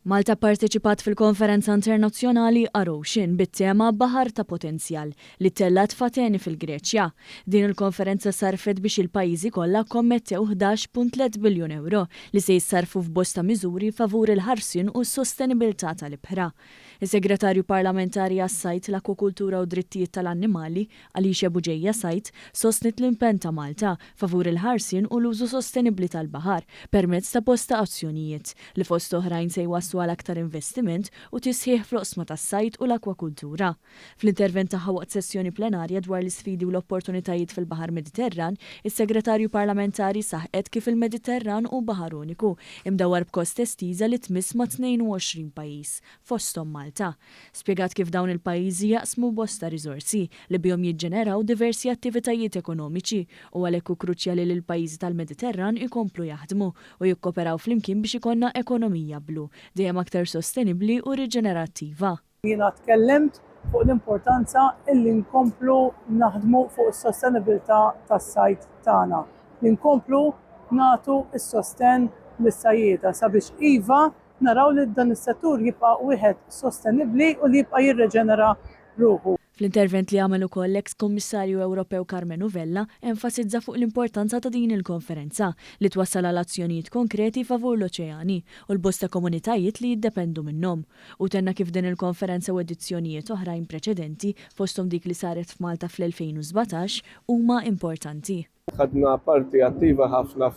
Malta pparteċipat fil-konferenza internazzjonali Arocean bit-tema Baħar ta' Potenzjal li ttellgħet f'Ateni fil-Greċja. Din il-konferenza sarrfet biex il-pajjiżi kollha kkommettew 11.3 biljun ewro li se jissarrfu f'bosta miżuri favur il-ħarsien u s-sostenibilità tal-ibħra. Is-Segretarju Parlamentari għas-Sajd, l-Akkwakultura u d-Drittijiet tal-Annimali, Alicia Bugeja Said, sostniet l-impenn ta' Malta favur il-ħarsien u l-użu sostenibbli tal-baħar permezz ta' bosta azzjonijiet, li fost oħrajn se jwasslu għal aktar investiment u tisħiħ fl-oqsma tas-sajd u l-akkwakultura. Fl-intervent tagħha waqt sessjoni plenarja dwar l-isfidi u l-opportunitajiet fil-Baħar Mediterran, is-Segretarju Parlamentari saħqet kif il-Mediterran hu baħar uniku, imdawwar b'kosta estiża li tmiss ma' 22 pajjiż, fosthom Malta. Spjegat kif dawn il-pajjiżi jaqsmu bosta riżorsi li bihom jiġġeneraw diversi attivitajiet ekonomiċi u għalhekk hu kruċjali li l-pajjiżi tal-Mediterran ikomplu jaħdmu u jikkoperaw flimkien biex ikollna ekonomija blu, dejjem aktar sostenibbli u riġenerattiva. Jiena tkellimt fuq l-importanza illi nkomplu naħdmu fuq is-sostenibilità tas-sajd tagħna, li nkomplu nagħtu s-sostenn lis-sajjieda sabiex iva Naraw li dan is-settur jibqa' wieħed sostenibbli u li jibqa' jirreġenera ruħu. Fl-intervent li għamel ukoll l-eks Kummissarju Ewropew Karmenu Vella enfasizza fuq l-importanza ta' din il-konferenza li twassal għal azzjonijiet konkreti favur l-oċeani u l-bosta komunitajiet li jiddependu minnhom. Hu tenna kif din il-konferenza u edizzjonijiet oħrajn preċedenti, fosthom dik li saret f'Malta fl-2017, huma importanti. Ħadna parti attiva ħafna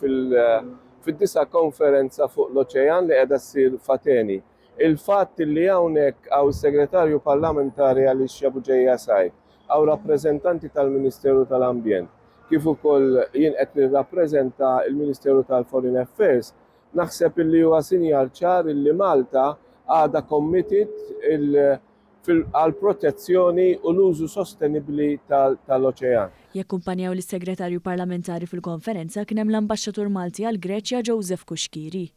fid-disa' konferenza fuq l-oċean li qiegħda ssir f'Ateni. Il-fatt li hawnhekk hawn is-Segretarju Parlamentari Alicia Bugeja Said, hawn rappreżentanti tal-Ministeru tal-Ambjent, kif ukoll jien qed nirrappreżenta l-Ministeru tal-Foreign Affairs, naħseb illi huwa sinjal ċar illi Malta għadha committed għall-protezzjoni u l-użu sostenibbli tal-oċean. Jakkumpanjaw lis-Segretarju Parlamentari fil-konferenza kien hemm l-Ambaxxatur Malti għall-Greċja Joseph Cuschieri.